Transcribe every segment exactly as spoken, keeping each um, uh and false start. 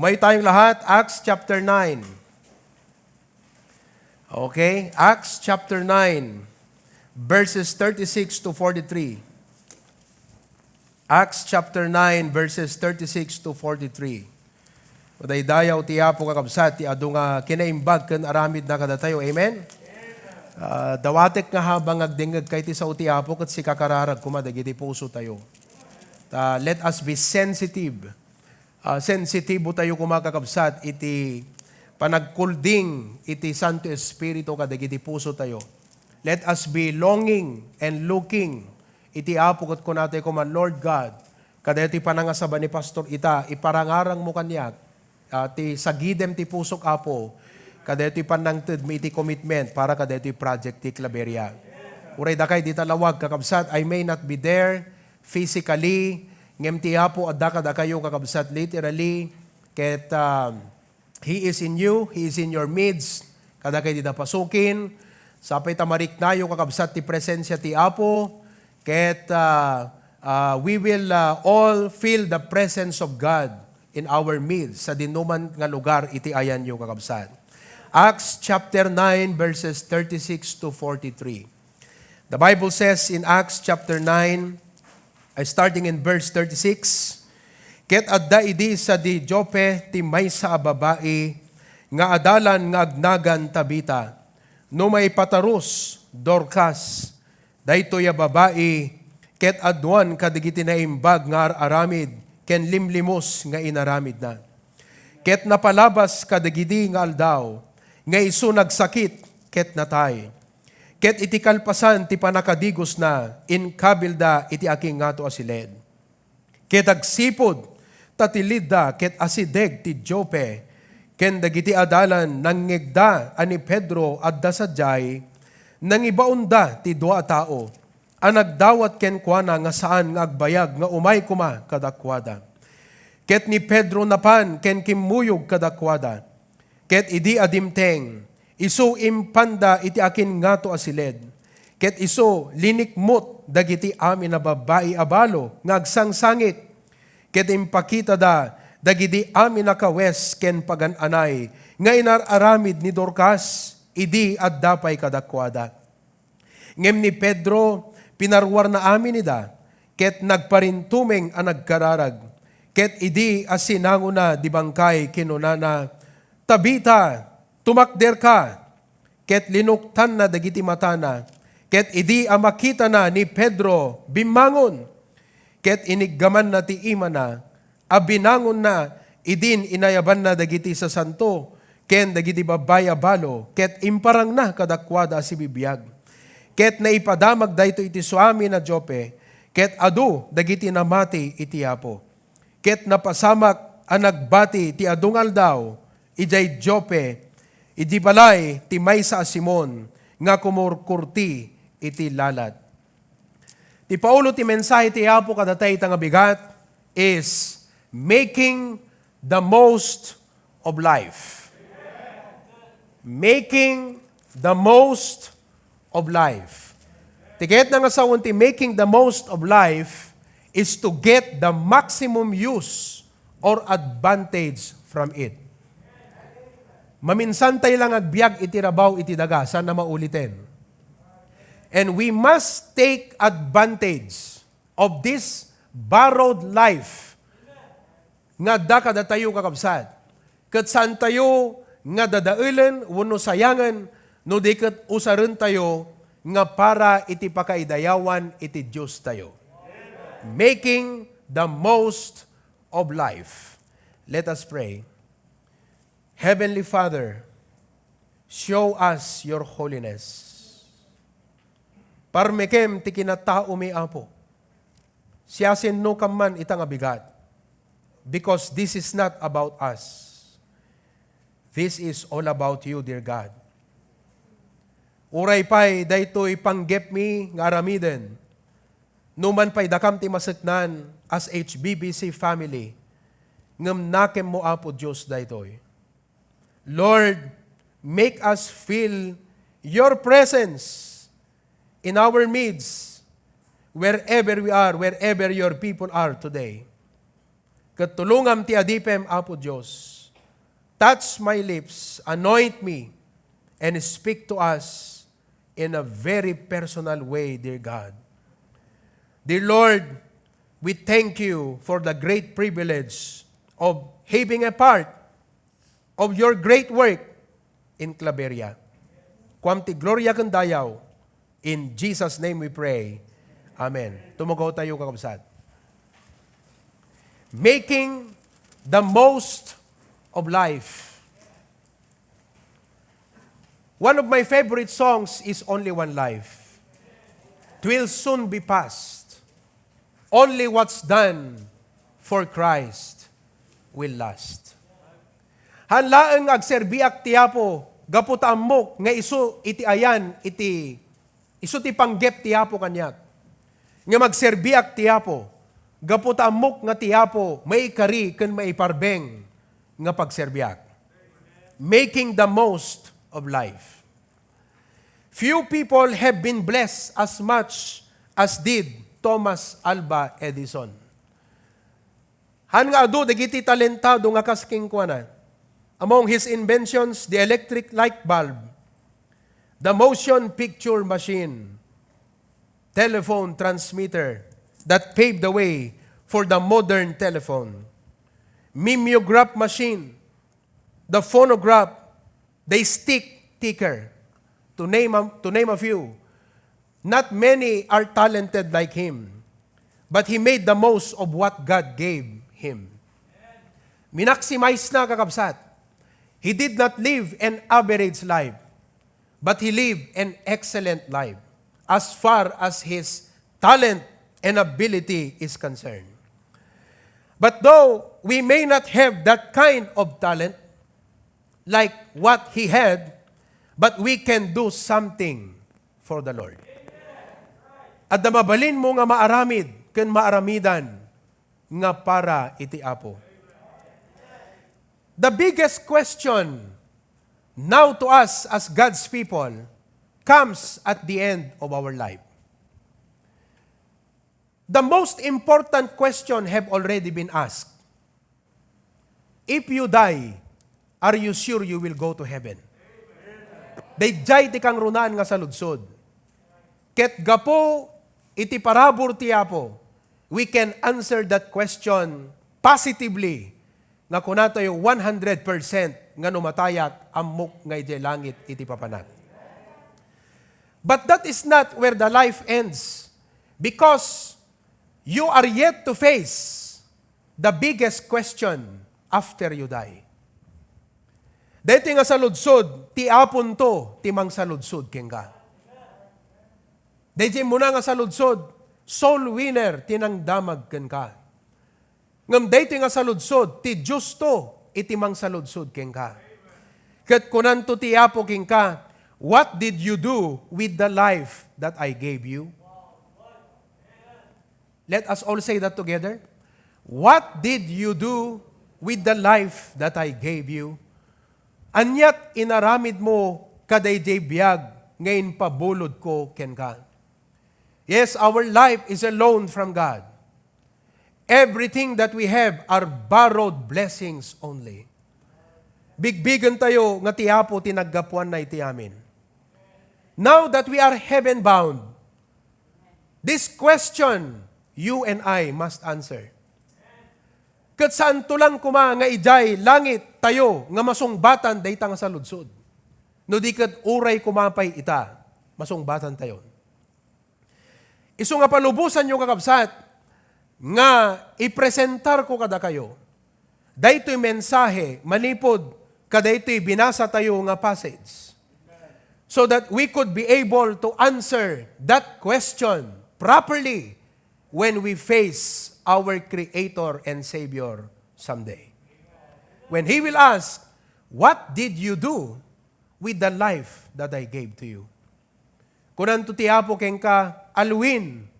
Bayo tayong lahat, Acts chapter nine. Okay? Acts chapter nine, verses thirty-six to forty-three. Acts chapter nine, verses thirty-six to forty-three. Madaydayaw ti Apo, kakabsat, ti adu nga kinaimbag ken aramidna kadatayo. Amen? Ah, dawatek nga habang agdengngegkayo iti sao ti Apo, ket sikakararag koma dagiti pusotayo. Ta, let us be sensitive. Ah, sensitibo tayo koma, kakabsat, iti panagkulding iti Santo Espiritu kadagiti pusotayo. Let us be longing and looking iti Apo ket kunatayo koma, "Lord God, kadaytoy panangasaba ni Pastor ita, iparangarangmo kaniak, ah, ti sagidem ti pusok, Apo, kadaytoy panangtedmi iti commitment para kadaytoy project ti Claveria." Uray dakay dita lawag, kakabsat, I may not be there physically, ngem ti Apo adda kadakayo, kakabsat, literally, ket, ah, He is in you, He is in your midst. Kadakay dita pasukin, sapay ta mariknayo, kakabsat, ti presensia ti Apo, ket, ah, ah, we will, ah, all feel the presence of God in our midst, sadinoman nga lugar iti ayanyo, kakabsat. Acts chapter nine, verses thirty-six to forty-three. The Bible says in Acts chapter nine, uh, starting in verse thirty-six, "Ket adda idi sadi Joppe ti maysa a babai nga adalan nga agnagan Tabita, no maipatarus, Dorcas." Daytoy a babai ket aduan kadagiti naimbag nga ar-aramid ken limlimos nga inaramidna. Ket napalabas kadagidi nga aldaw nga isu nagsakit ket natay. Ket iti kalpasan ti pannakadigosna, inkabilda iti akingngato a siled. Ket agsipud ta tilidda ket asideg ti Joppe ken dagiti adalan nangngegda a ni Pedro adda sadiay, nangibaonda ti dua a tao a nagdawat kenkuana nga saan nga agbayag nga umay koma kadakuada. Ket ni Pedro napan ken kimmuyog kadakuada. Ket idi adimteng, isu impanda iti akin ngato a siled. Ket isu linikmut dagiti amin a babbai a balo nga agsangsangit. Ket impakitada dagidi amin a kawes ken pagan-anay nga inar-aramid ni Dorcas idi adda pay kadakuada. Ngem ni Pedro, pinaruarna amin ida, ket nagparintumeng a nagkararag. Ket idi asinangona di bangkay, kinunana, "Tabita, tumakderka!" Ket linuktanna dagiti matana. Ket idi a makitana ni Pedro, bimmangon. Ket iniggamanna ti imana, a binangonna idin inayabanna dagiti sasanto ken dagiti babbai a balo, ket imparangna kadakuada a sibibiag. Ket naipadamag daytoy iti suamin a Joppe, ket adu dagiti namati iti Apo. Ket napasamak a nagbati ti adu nga aldaw idiay Joppe, idi balay ti maysa a Simon nga kumurkurti iti lalat. Ti paulo ti mensahe ti Apo kadatayo ita nga bigat is making the most of life. Making the most of life. Ti kayatna nga sawen ti making the most of life is to get the maximum use or advantage from it. Maminsan tayo lang agbiag iti rabaw iti daga, saan a mauliten. And we must take advantage of this borrowed life nga adda kadatayo, kakabsat. Ket saantayo nga dadaelen wenno sayangen no di ket usarentayo nga para iti pakaidayawan iti Diostayo. Making the most of life. Let us pray. Heavenly Father, show us your holiness. Parmekem ti kinataomi, Apo. Siasinoka man ita nga bigat. Because this is not about us. This is all about you, dear God. Uray pay daytoy panggepmi nga aramiden, numan pay dakam ti maseknan as H B B C family, ngem nakemmo, Apo Dios, daytoy. Lord, make us feel your presence in our midst, wherever we are, wherever your people are today. Ket tulongam ti adipem, Apo Dios. Touch my lips, anoint me, and speak to us in a very personal way, dear God. Dear Lord, we thank you for the great privilege of having a part of your great work in Claveria. Kuam ti gloria ken dayaw. In Jesus' name we pray. Amen. Tumugaw tayo, kakabsat. Making the most of life. One of my favorite songs is Only One Life. It will soon be past. Only what's done for Christ will last. Haan laeng nga agserbiak ti Apo, gapu ta ammok nga isu iti ayan iti, isu ti panggep ti Apo kaniak. Ngem agserbiak ti Apo, gapu ta ammok nga ti Apo maikari ken maiparbeng nga pagserbiak. Making the most of life. Few people have been blessed as much as did Thomas Alva Edison. Haan nga adu dagiti talentado nga kas kenkuana. Among his inventions, the electric light bulb, the motion picture machine, telephone transmitter that paved the way for the modern telephone, mimeograph machine, the phonograph, the stick ticker, to name a, to name a few. Not many are talented like him, but he made the most of what God gave him. Minaximize na, kakabsat. He did not live an average life, but he lived an excellent life as far as his talent and ability is concerned. But though we may not have that kind of talent, like what he had, but we can do something for the Lord. Adda mabalinmo nga maaramid ken maaramidan nga para iti Apo. The biggest question now to us as God's people comes at the end of our life. The most important question have already been asked. If you die, are you sure you will go to heaven? Daydiay ti kangrunaan nga saludsod. Ket gapu iti parabur ti Apo, we can answer that question positively, nga kunatayo one hundred percent nga no matayak, ammok nga idiay langit iti papanak. But that is not where the life ends, because you are yet to face the biggest question after you die. Daytoy nga saludsod, ti Aponto ti mangsaludsod kenka. Daytoy immuna nga saludsod, soul winner ti nangdamag kenka. Ngem daytoy nga saludsod, ti Diosto iti mangsaludsod kenka. Ket kunanto ti Apo kenka, "What did you do with the life that I gave you?" Let us all say that together. "What did you do with the life that I gave you?" Aniat inaramidmo kadaydiay biag nga impabulodko kenka? Yes, our life is a loan from God. Everything that we have are borrowed blessings only. Bigbigentayo nga ti Apo ti naggapuanna iti amin. Now that we are heaven-bound, this question you and I must answer. Ket saanto lang koma nga idiay langit tayo nga masungbatan dayta nga saludsod. No di ket uray koma pay ita, masungbatan tayo. Isu nga palubosanyo, kakabsat, nga ipresentarko kadakayo daytoy mensahe manipud kadaytoy binasatayo nga passage, so that we could be able to answer that question properly when we face our Creator and Savior someday. When He will ask, "What did you do with the life that I gave to you?" Kunanto ti Apo kenka, "Alwin,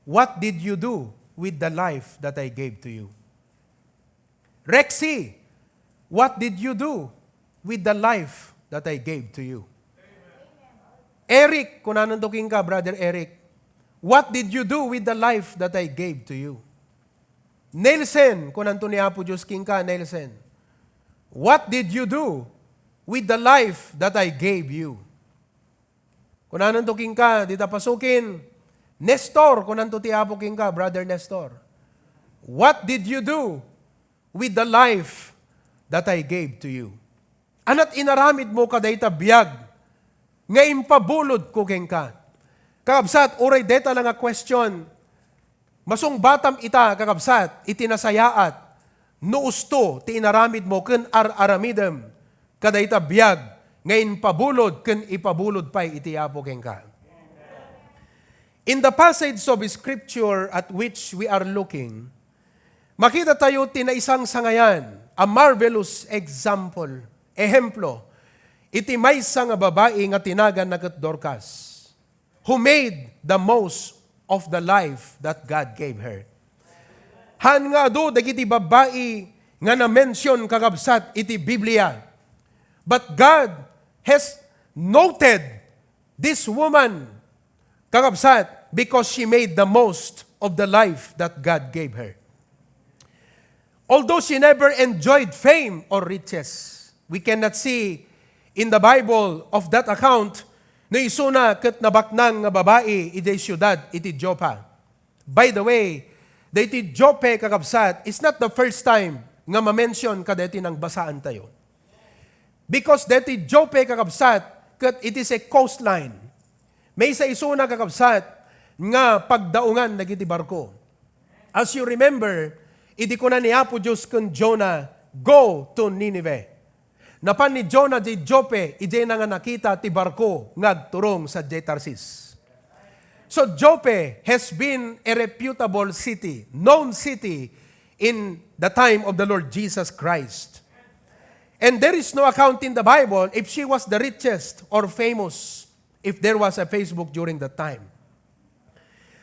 what did you do with the life that I gave to you?" Rexy, what did you do with the life that I gave to you? Eric, kunananto kenka, Brother Eric, what did you do with the life that I gave to you? "Nelson," kunanto ni Apo Dios kenka, "Nelson, what did you do with the life that I gave you?" Kunananto kenka, dita pasukin, "Nestor," kunanto ti Apo kenka, "Brother Nestor, what did you do with the life that I gave to you?" Ania't inaramidmo kadayta biag nga impabulodko kenka? Kakabsat, uray deta la nga question, masungbatam ita, kakabsat, iti nasayaat no usto ti inaramidmo ken ar-aramidem kadayta biag nga impabulod ken ipabulod pay iti Apo kenka. In the passage of Scripture at which we are looking, makita tayo ti naisangsangayan a marvelous example, ehemplo, iti maysa nga babai nga tinaganna ket Dorcas, who made the most of the life that God gave her. Haan nga adu dagiti babbai nga na-mention, kakabsat, iti Biblia. But God has noted this woman, kakabsat, because she made the most of the life that God gave her. Although she never enjoyed fame or riches, we cannot see in the Bible of that account no isuna ket nabaknang nga babai idiay siudad iti Joppa. By the way, daytoy Joppe, kakabsat, is not the first time nga ma-mention kadaytoy nangbasaantayo. Because daytoy Joppe, kakabsat, ket it is a coastline. Maysa isuna, kakabsat, nga pagdaungan dagiti barko. As you remember, idi kuna ni Apo Dios ken Jonah, "Go to Nineveh." Napan ni Jonah diay Joppe, idiayna nga nakita ti barko nga agturong sadiay Tarsis. So Joppe has been a reputable city, known city in the time of the Lord Jesus Christ. And there is no account in the Bible if she was the richest or famous, if there was a Facebook during that time.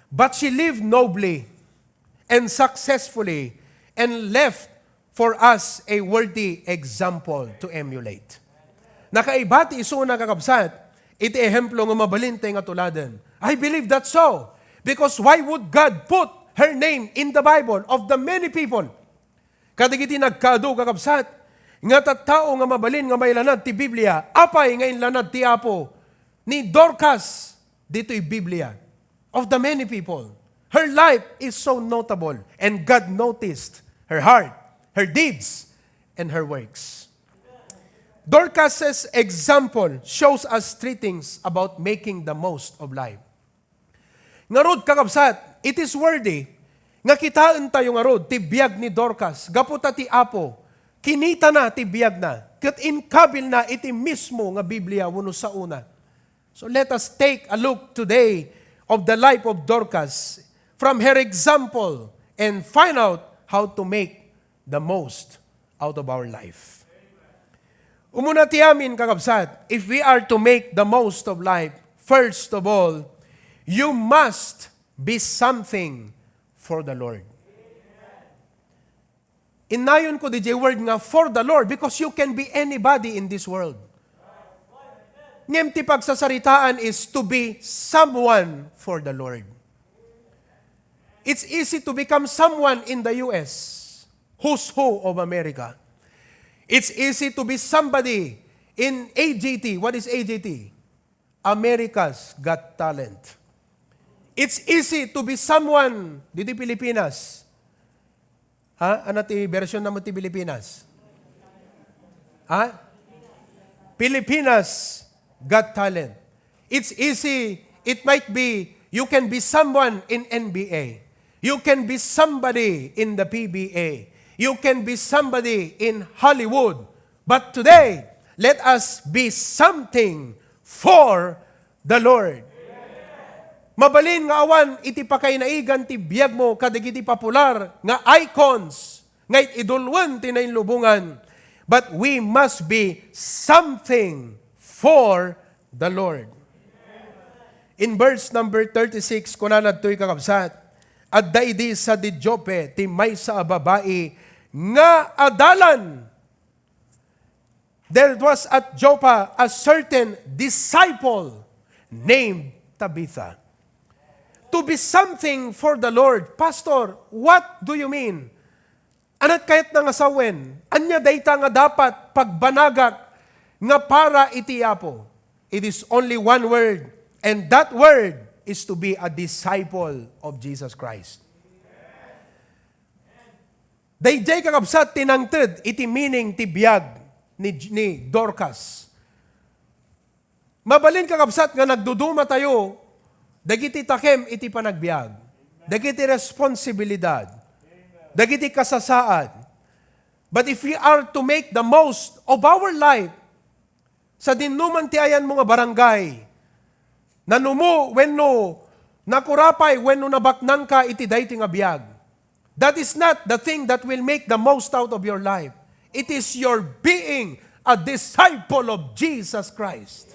But she lived nobly and successfully and left for us a worthy example to emulate. Nakaiba ti isuna, kakabsat, iti ehemplo nga mabalin tayo nga tuladen. I believe that so. Because why would God put her name in the Bible of the many people? Kadagiti nagkaadu, kakabsat, nga tattao nga mabalin nga mailanad ti Biblia, apay nga inlanad ti Apo ni Dorcas ditoy Biblia? Of the many people, her life is so notable, and God noticed her heart, her deeds, and her works. Dorcas's example shows us three things about making the most of life. Ngarud, kakabsat, it is worthy nga kitaentayo ngarud ti biag ni Dorcas gapu ta ti Apo kinitana ti biagna ket inkabilna iti mismo nga Biblia wenno saona. So let us take a look today of the life of Dorcas from her example and find out how to make the most out of our life. Umuna ti amin, kakabsat, if we are to make the most of life, first of all, you must be something for the Lord. Innayonko diay word nga for the Lord because you can be anybody in this world. Ngem ti pagsasaritaan is to be someone for the Lord. It's easy to become someone in the U S, who's who of America. It's easy to be somebody in A G T. What is A G T? America's Got Talent. It's easy to be someone ditoy Pilipinas. Ha? Ano ti version namo ti Pilipinas? Ha? Pilipinas Got Talent. It's easy. It might be, you can be someone in N B A. You can be somebody in the P B A. You can be somebody in Hollywood. But today, let us be something for the Lord. Mabalin nga awan iti pakainaigan ti biagmo kadagiti popular nga icons nga it-idulwen ti nainlubongan, but we must be something for the Lord. In verse number thirty-six, kunana ditoy, kakabsat, "Adda idi sadi Joppe ti maysa a babai nga adalan." There was at Joppa a certain disciple named Tabitha. To be something for the Lord. Pastor, what do you mean? Ania kayatna nga sawen? Ania dayta nga dapat pagbanagak nga para iti Apo? It is only one word, and that word is to be a disciple of Jesus Christ. Daydiay, kakabsat, ti nangted iti meaning ti biag ni, ni Dorcas. Mabalin, kakabsat, nga nagdudumatayo dagiti takem iti panagbiag, dagiti responsibilidad, dagiti kasasaad. But if we are to make the most of our life, sadinoman ti ayanmo nga barangay, nanumo wenno nakurapay wenno nabaknangka iti daytoy nga biag, that is not the thing that will make the most out of your life. It is your being a disciple of Jesus Christ.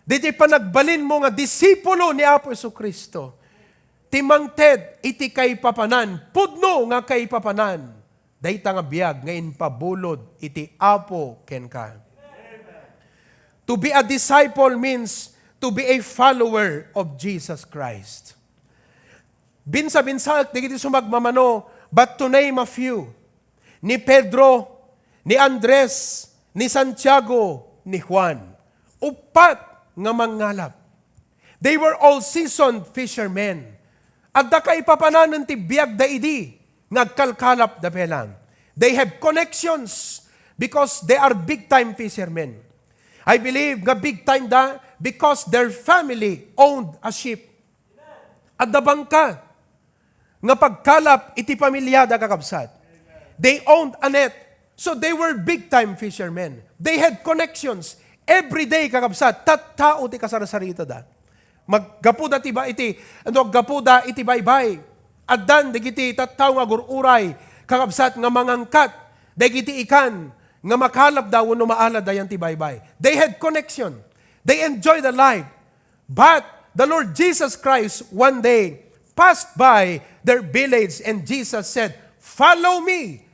Ditoy panagbalinmo nga disipulo ni Apo Jesu-Cristo, ti mangted iti kaipapanan, pudno nga kaipapanan, dayta nga biag nga impabulod iti Apo kenka. To be a disciple means to be a follower of Jesus Christ. Binsa-binsaek dagiti sumagmamano, but to name a few, ni Pedro, ni Andres, ni Santiago, ni Juan. Uppat nga mangngalap. They were all seasoned fishermen. Adda kaipapananna ti biagda idi nga agkalkalapda pay lang. They have connections because they are big-time fishermen. I believe nga big-time da because their family owned a ship. Adda bangka nga pagkalap iti pamiliada, kakabsat. They owned a net. So they were big-time fishermen. They had connections. Every day, kakabsat, tattao ti kasarsaritada. Maggapuda ti ba-, iti, ano, gapuda iti baybay. Addan dagiti tattao nga agur-uray, kakabsat, nga mangangkat dagiti ikan nga makalapda wenno maaladda yan ti baybay. They had connection. They enjoyed the life. But the Lord Jesus Christ one day passed by their village, and Jesus said, "Follow me,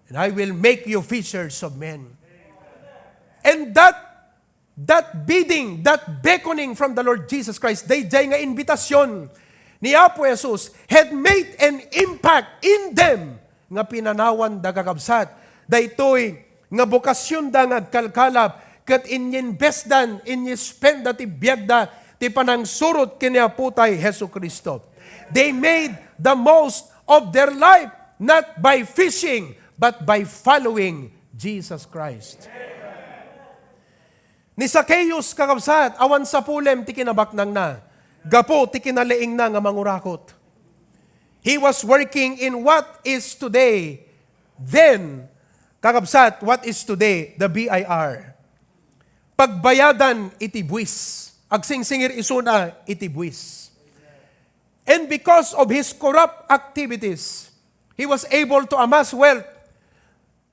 and I will make you fishers of men." And that, that bidding, that beckoning from the Lord Jesus Christ, daydiay nga inbitasyon ni Apo Jesus had made an impact in them nga pinanawanda, kakabsat, daytoy nga bokasionda nga agkalkalap ket inyinvestdan, inyispenda ti biagda ti panangsurot ken ni Apotay Jesu-Cristo. They made the most of their life not by fishing but by following Jesus Christ. Ni Zacchaeus, kakabsat, awan sapulem ti kinabaknangna gapu ti kinalaingna nga mangurakot. He was working in what is today, then, kakabsat, what is today, the B I R. Pagbayadan iti buis. Agsingsingir isuna iti buis. And because of his corrupt activities, he was able to amass wealth.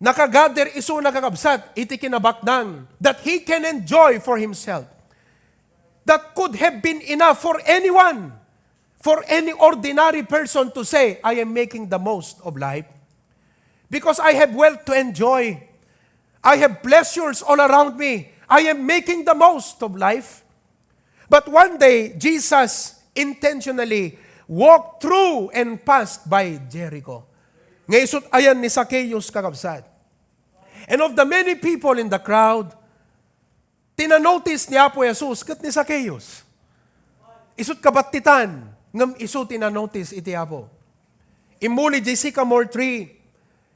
Nakagather isuna, kakabsat, iti kinabaknang that he can enjoy for himself. That could have been enough for anyone, for any ordinary person to say, "I am making the most of life because I have wealth to enjoy. I have pleasures all around me. I am making the most of life." But one day, Jesus intentionally walked through and passed by Jericho. Nga isut ayan ni Zacchaeus, kakabsat. And of the many people in the crowd, tinanotis ni Apo Jesus ket ni Zacchaeus. Isut kabattitan, ngem isu tinanotis iti Apo. Immuli diay sycamore tree,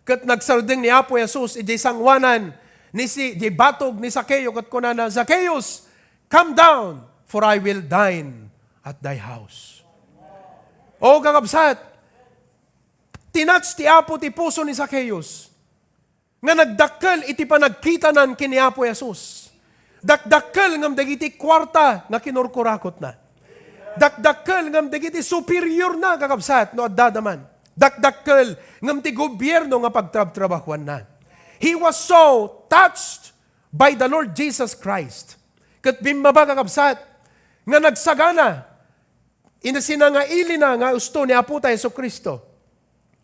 ket nagsardeng ni Apo Jesus idiay sangoanan ni si, idiay batog ni Zaqueo, ket kunana, "Zacchaeus, come down, for I will dine at thy house." O, kakabsat, tinatch ti Apo ti puso ni Zacchaeus nga nagdakkel iti panagkitanan ken ni Apo Jesus. Dakdakkel ngem dagiti kuarta nga kinurkurakotna. Dakdakkel ngem dagiti superiorna, kakabsat, no addada man. Dakdakkel ngem ti gobierno nga pagtrabtrabahuanna. He was so touched by the Lord Jesus Christ. Ket bimmaba, kakabsat, nga nagsagana ina sinangailina nga usto ni Apo ta Jesu-Cristo.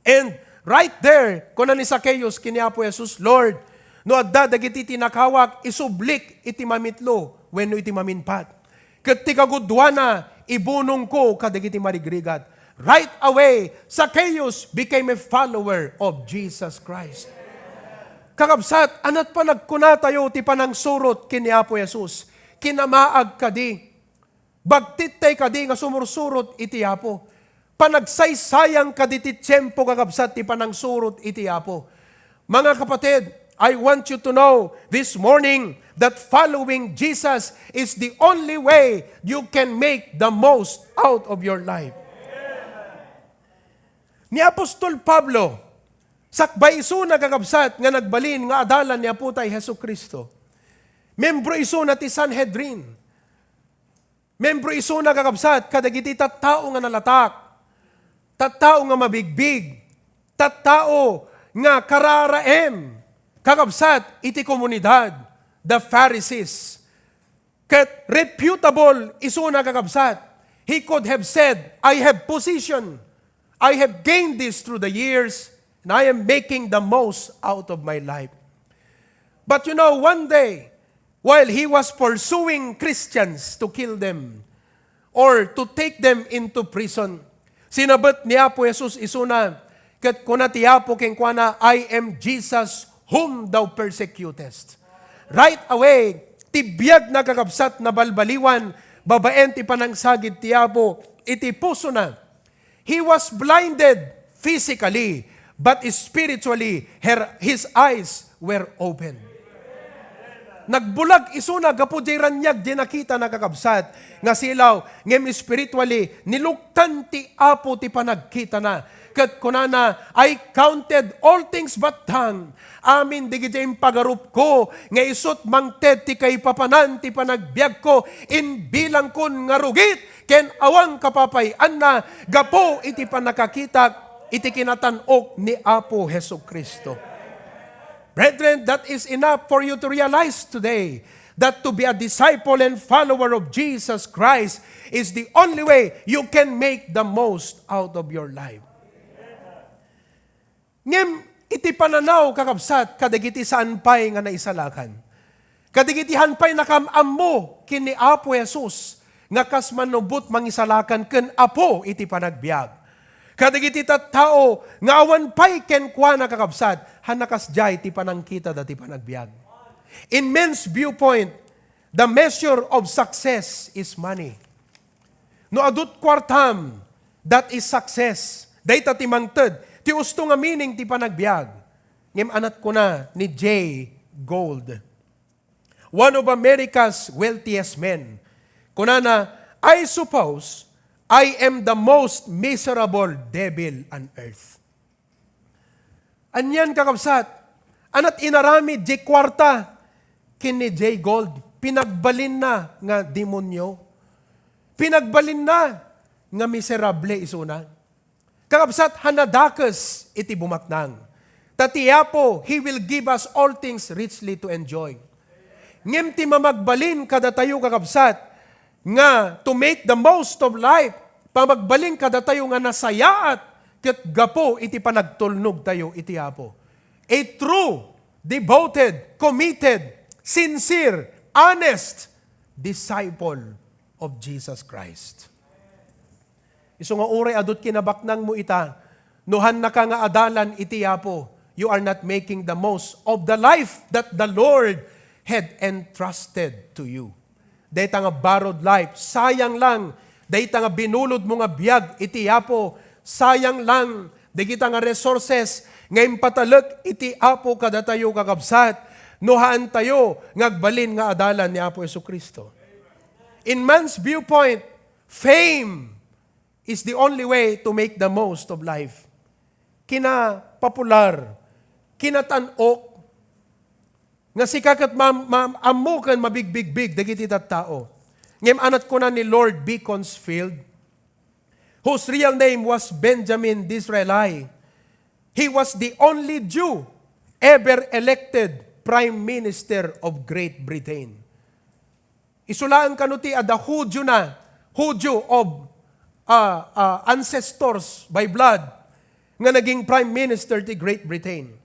And right there, kuna ni Zacchaeus ken ni Apo Jesus, "Lord, no adda dagiti tinakawak, isublik iti mamitlo wenno iti maminpat. Ket ti kagudoana, ibunongko kadagiti marigrigat." Right away, Zacchaeus became a follower of Jesus Christ. Kakabsat, anat panagkunatayo ti panangsurot ken ni Apo Jesus. Kinamaag kadi. Bagtittay kadi nga sumursurot iti Apo. Panagsaysayang kadi ti tiempo, kakabsat, ti panangsurot iti Apo. Mga kapatid, I want you to know this morning that following Jesus is the only way you can make the most out of your life. Ni Apostol Pablo, sakbay isuna, kakabsat, nga nagbalin nga adalan ni Apo tay Jesu-Cristo. Membro isuna ti Sanhedrin. Membro isuna, kakabsat, kadagiti tattao nga nalatak, tattao nga mabigbig, tattao nga kararaem, kakabsat, iti komunidad, the Pharisees. Ket reputable isuna, kakabsat. He could have said, "I have position. I have gained this through the years, and I am making the most out of my life." But you know, one day, while he was pursuing Christians to kill them or to take them into prison, sinabet ni Apo Jesus isuna, ket kuna ti Apo kenkuana, "I am Jesus whom thou persecutest." Right away, ti biag na, kakabsat, nabalbaliwan babaen ti panangsagid ti Apo iti pusona. He was blinded physically, but spiritually, her, his eyes were opened. Nagbulag isuna gapu diay raniag diay nakitana, kakabsat, nga silaw, ngem spiritually, niluktan ti Apo ti panagkitana. Ket kunana, "I counted all things but dung. Amin dagiti impagarupko nga isut' mangted ti kaipapanan ti panagbiagko, imbilangkon nga rugit ken awan kapapay-anna gapu iti pannakakitak iti kinatan-ok ni Apo Jesu-Cristo." Brethren, that is enough for you to realize today that to be a disciple and follower of Jesus Christ is the only way you can make the most out of your life. Ngem iti pananaw, kakabsat, kadagiti saan pay nga naisalakan, kadagiti han pay nakam-ammo ken ni Apo Jesus nga kas mannubot mangisalakan ken Apo iti panagbiag, kadagiti tattao nga awan pay kenkuana, kakabsat, han nakasdiay ti panangkitada ti panagbiag. In men's viewpoint, the measure of success is money. No adut kuartam, that is success. Dayta ti mangted ti usto nga meaning ti panagbiag. Ngem anat kuna ni Jay Gould, one of America's wealthiest men. Kunana, "I suppose I am the most miserable devil on earth." Anian, kakabsat? Anat inaramid diay kuarta ken ni Jay Gould. Pinagbalinna nga demonyo. Pinagbalinna nga miserable isuna. Kakabsat, han nadakes iti bumaknang. Ta ti Apo, He will give us all things richly to enjoy. Ngem ti mamagbalin kadatayo, kakabsat, nga to make the most of life, pamagbalin kadatayo nga nasayaat ket gapu iti panagtulnogtayo iti Apo. A true, devoted, committed, sincere, honest disciple of Jesus Christ. Isu nga uray adut kinabaknangmo ita, no hannaka nga adalan iti Apo, you are not making the most of the life that the Lord had entrusted to you. Dayta nga borrowed life, sayang lang. Dayta nga binulodmo nga biag iti Apo, sayang lang. Dagita nga resources nga impatalek iti Apo kadatayo, kakabsat, no haantayo nga agbalin nga adalan ni Apo Jesu-Cristo. In man's viewpoint, fame is the only way to make the most of life. Kinapopular, kinatan-ok, nga sika ket ma-, ma-, ammo ken mabigbigbig dagiti tattao. Ngem anat kuna ni Lord Beaconsfield, whose real name was Benjamin Disraeli, he was the only Jew ever elected Prime Minister of Great Britain. Isu laeng kano ti adda Judio na, Judio of, ah, ah, ancestors by blood, nga naging prime minister ti Great Britain.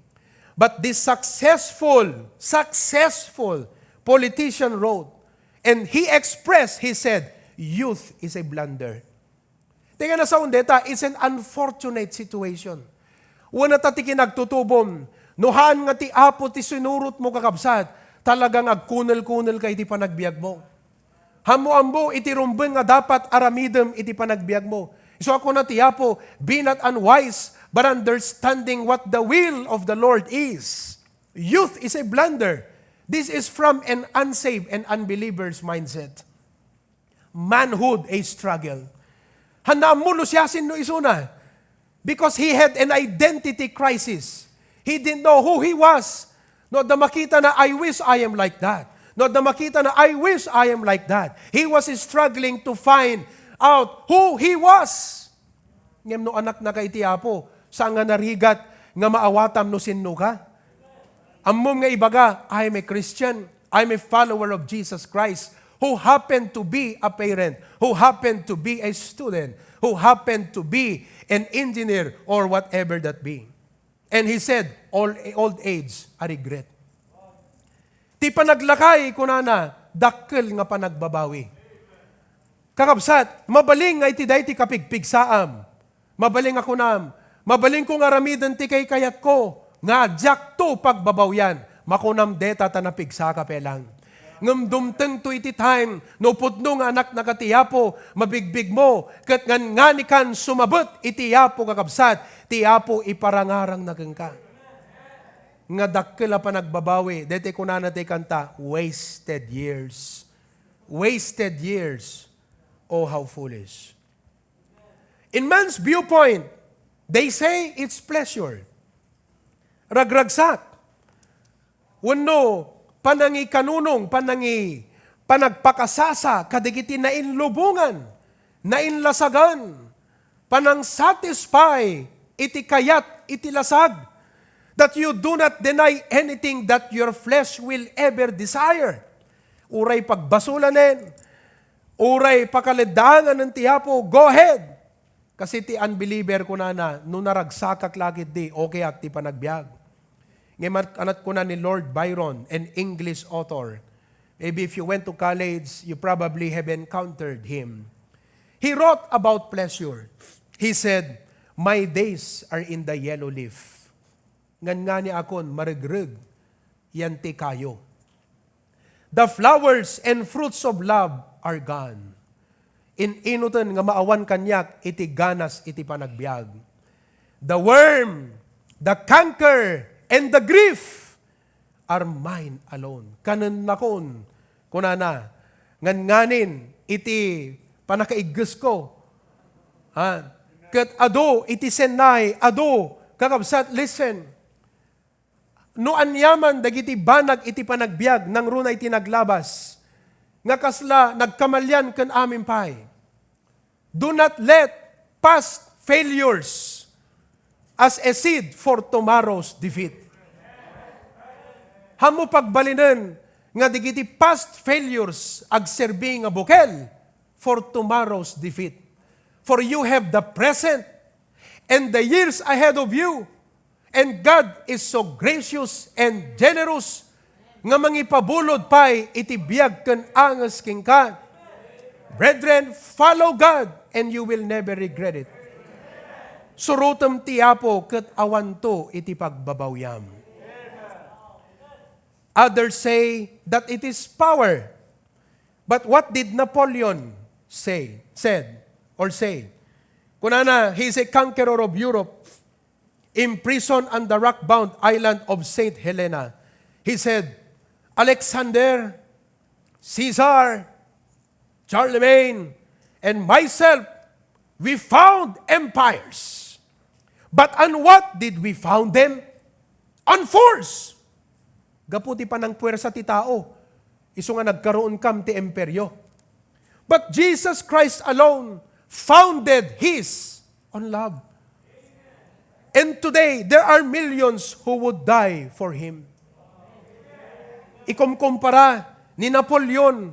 But this successful, successful politician wrote, and he expressed, he said, "Youth is a blunder." Ti nga nasaon deta, it's an unfortunate situation. Wen ta ti kinagtutubom, no haan nga ti Apo ti sinurotmo, kakabsat, talagang agkunel-kunelka iti panagbiagmo. Ammo-ammo iti rumbeng nga dapat aramidem iti panagbiagmo. Isu a kuna ti Apo, "Be not unwise, but understanding what the will of the Lord is." Youth is a blunder. This is from an unsaved and unbeliever's mindset. Manhood a struggle. Haan nga ammo no siasino isuna. Because he had an identity crisis. He didn't know who he was. No adda makitana, "I wish I am like that." No adda makitana, "I wish I am like that." He was struggling to find out who he was. Ngem no anaknaka iti Apo, saan nga narigat nga maawatam no sinnoka? Ammom nga ibaga, "I am a Christian. I am a follower of Jesus Christ who happened to be a parent, who happened to be a student, who happened to be an engineer or whatever that be." And he said, "All, old age, a regret." Ti panaglakay, kunana, dakkel nga panagbabawi. Kakabsat, mabalin nga iti daytoy kapigpigsaam. Mabalin nga kunam, mabalinko nga aramiden ti kaykayatko, nga diakto pagbabawian. Makunam deta ta napigsaka pelang. Ngem dumtengto iti time, no pudno nga anaknaka ti Apo, mabigbigmo, ket ngan-nganikan sumabet iti Apo, kakabsat, ti Apo iparangarangna kenka. Nga dakkel a panagbabawi, daytoy kunana ti kanta, "Wasted years. Wasted years. Oh, how foolish." In man's viewpoint, they say it's pleasure. Ragragsak. Wenno, panangikanunong, panangi-, panagpakasasa kadagiti nainlubongan, nainlasagan, panangsatisfy iti kayat iti lasag, that you do not deny anything that your flesh will ever desire. Uray pagbasulanen, uray pakaleddaanganen ti Apo, go ahead. Kasi ti unbeliever, kunana, "No naragsakak la ketdi, okayak ti panagbiag." Ngem mat-, anat kuna ni Lord Byron, an English author. Maybe if you went to college, you probably have encountered him. He wrote about pleasure. He said, "My days are in the yellow leaf." Ngan-nganiakon maregreg yan ti kayo. "The flowers and fruits of love are gone." In-inuten nga maawan kaniak iti ganas iti panagbiag. "The worm, the canker, and the grief are mine alone." Kanennakon, kunana, ngan-nganin iti pannakaiggesko. Ha? Ket adu iti sennay, adu, kakabsat, listen. No aniaman dagiti banag iti panagbiag nangruna iti naglabas, nga kasla nagkamalian ken amin pay. Do not let past failures as a seed for tomorrow's defeat. Ammo pagbalinen nga dagiti past failures agserbi nga bukel for tomorrow's defeat. For you have the present and the years ahead of you. And God is so gracious and generous nga mangipabulod pay iti biag ken anges kenka. Brethren, follow God and you will never regret it. Surotem ti Apo ket awanto iti pagbabawiam. Others say that it is power. But what did Napoleon say, said, or say? Kunana, he is a conqueror of Europe, imprisoned on the rock-bound island of Saint Helena. He said, "Alexander, Caesar, Charlemagne, and myself, we found empires. But on what did we found them? On force." Gapu ti panangpuersa ti tao, isu nga nagkaroon kam ti imperyo. But Jesus Christ alone founded His on love. And today, there are millions who would die for Him. Ikumkumpara ni Napoleon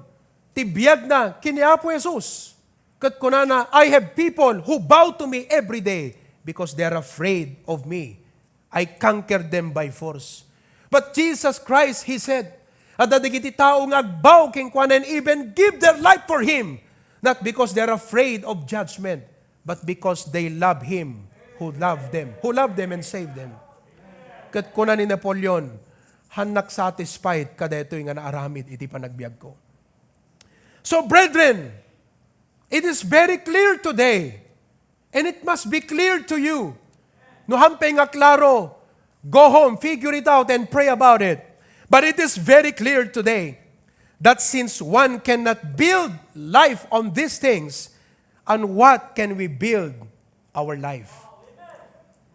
ti biagna ken ni Apo Jesus. Ket kunana, "I have people who bow to me every day because they are afraid of me. I conquered them by force." But Jesus Christ, He said, adda dagiti tao nga agbaw kenkuana and even give their life for Him, not because they are afraid of judgment, but because they love Him who loved them, who loved them and saved them. Ket kuna ni Napoleon, "Hannak satisfied kadaytoy nga naaramid iti panagbiagko." So, brethren, it is very clear today, and it must be clear to you. No, haanpay nga klaro, go home, figure it out, and pray about it. But it is very clear today that since one cannot build life on these things, on what can we build our life?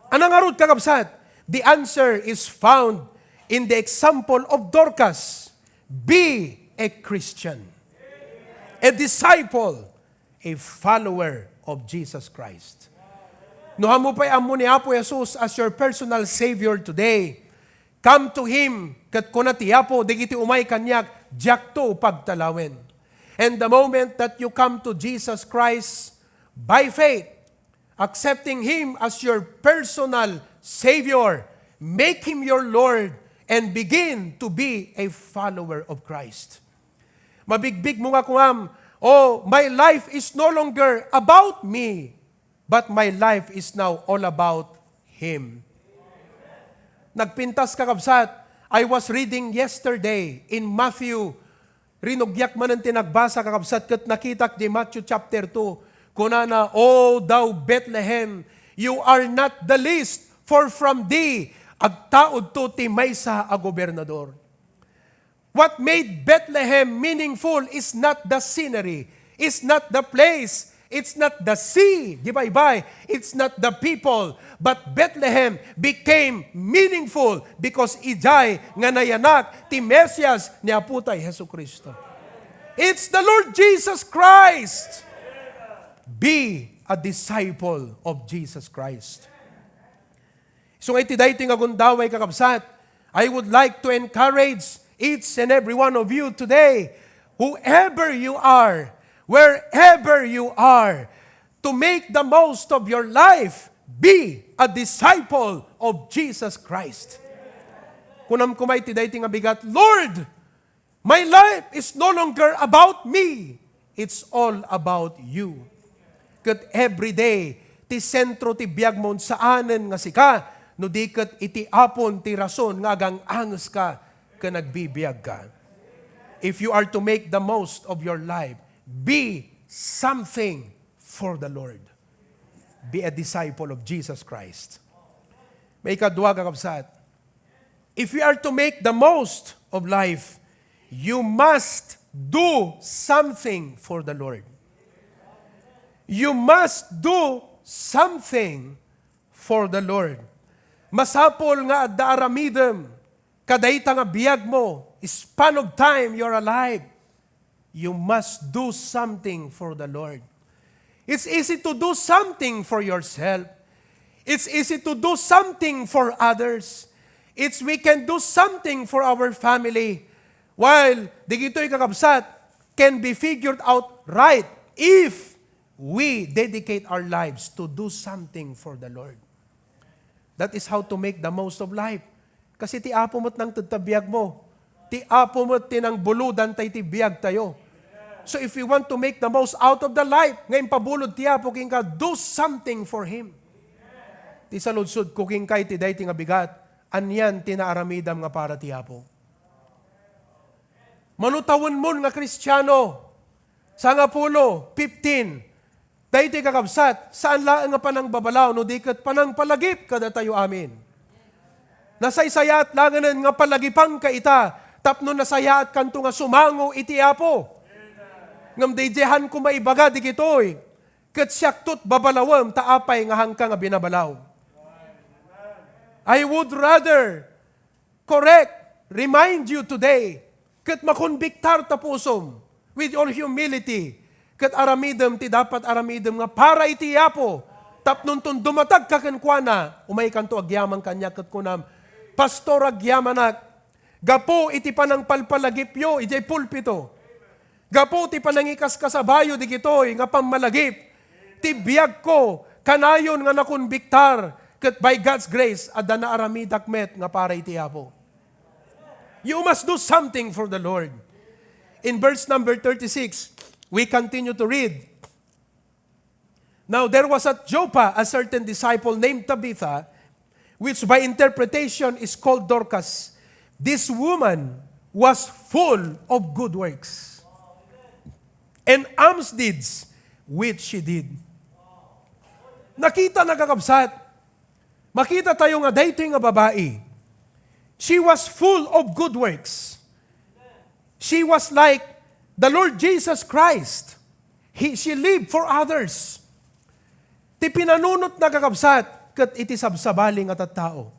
Ania ngarud, kakabsat? The answer is found in the example of Dorcas. Be a Christian, a disciple, a follower of Jesus Christ. No, haanmo pay ammo ni Apo Jesus as your personal Savior today, come to Him, ket kuna ti Apo dagiti umay kaniak, "Diakto pagtalawen." And the moment that you come to Jesus Christ by faith, accepting Him as your personal Savior, make Him your Lord, and begin to be a follower of Christ. Mabigbigmo nga kunam, "Oh, my life is no longer about me, but my life is now all about Him." Nagpintas, kakabsat. I was reading yesterday in Matthew. Rinugiak manen ti nagbasa, kakabsat, ket nakitak di Matthew chapter two. Kunana, "O thou Bethlehem, you are not the least, for from thee agtaudto ti maysa a gobernador." What made Bethlehem meaningful is not the scenery, is not the place, it's not the sea, di baybay, it's not the people, but Bethlehem became meaningful because idiay nga nayanak ti Mesias ni Apo tay Jesu-Cristo. It's the Lord Jesus Christ. Be a disciple of Jesus Christ. So, iti daytoy nga gundaway, kakabsat, I would like to encourage each and every one of you today, whoever you are, wherever you are, to make the most of your life, be a disciple of Jesus Christ. Kunam koma iti daytoy nga bigat, "Lord, my life is no longer about me. It's all about you." Ket every day, ti sentro ti biagmo saanen nga sika, no di ket iti Apo ti rason nga agang-angeska ken agbibiagka. If you are to make the most of your life, be something for the Lord. Be a disciple of Jesus Christ. Maikadua, kakabsat, if you are to make the most of life, you must do something for the Lord. You must do something for the Lord. Masapul nga adda aramidem kadayta nga biagmo, span of time you're alive. You must do something for the Lord. It's easy to do something for yourself. It's easy to do something for others. It's, we can do something for our family. While digitoy, kakabsat, can be figured out right if we dedicate our lives to do something for the Lord. That is how to make the most of life. Kasi ti Apo met nangted ta biagmo. Ti Apo met ti nangbuludan ta iti biagtayo. So if we want to make the most out of the life nga impabulod ti Apo kenka, do something for Him. Ti saludsodko kenka iti daytoy nga bigat, anian ti naaramidam nga para ti Apo? Mano tawenmon nga Kristiano, sangapulo, fifteen, daytoy, kakabsat, saan laeng nga panangbabalaw no di ket panangpalagip kadatayo amin. Nasaysayaat laengen nga palagipanka ita tapno nasayaatkanto nga sumango iti Apo. Ngem daydiay, haanko maibaga digitoy, ket siakto ti babalawem ta apay nga haanka nga binabalaw? I would rather correct, remind you today, ket makonbiktar ta pusom with all humility, ket aramidem ti dapat aramidem nga para iti Apo, tapno inton dumatagka kenkuana, umaykanto agyaman kaniak ket kunam, "Pastor, agyamanak, gapu iti panangpalpalagipyo idiay pulpito, gapu ti panangikaskasabayo digitoy nga pammalagip, ti biagko kanayon nga nakonbiktar, ket by God's grace, adda naaramidak met nga para iti Apo." You must do something for the Lord. In verse number thirty-six, we continue to read. Now there was at Joppa a certain disciple named Tabitha, which by interpretation is called Dorcas. This woman was full of good works and alms deeds which she did. Nakita na, kakabsat. Makita tayo nga daytoy nga babai. She was full of good works. She was like the Lord Jesus Christ. He, she lived for others. Ti pinanunotna, kakabsat, ket iti sabsabali nga tattao.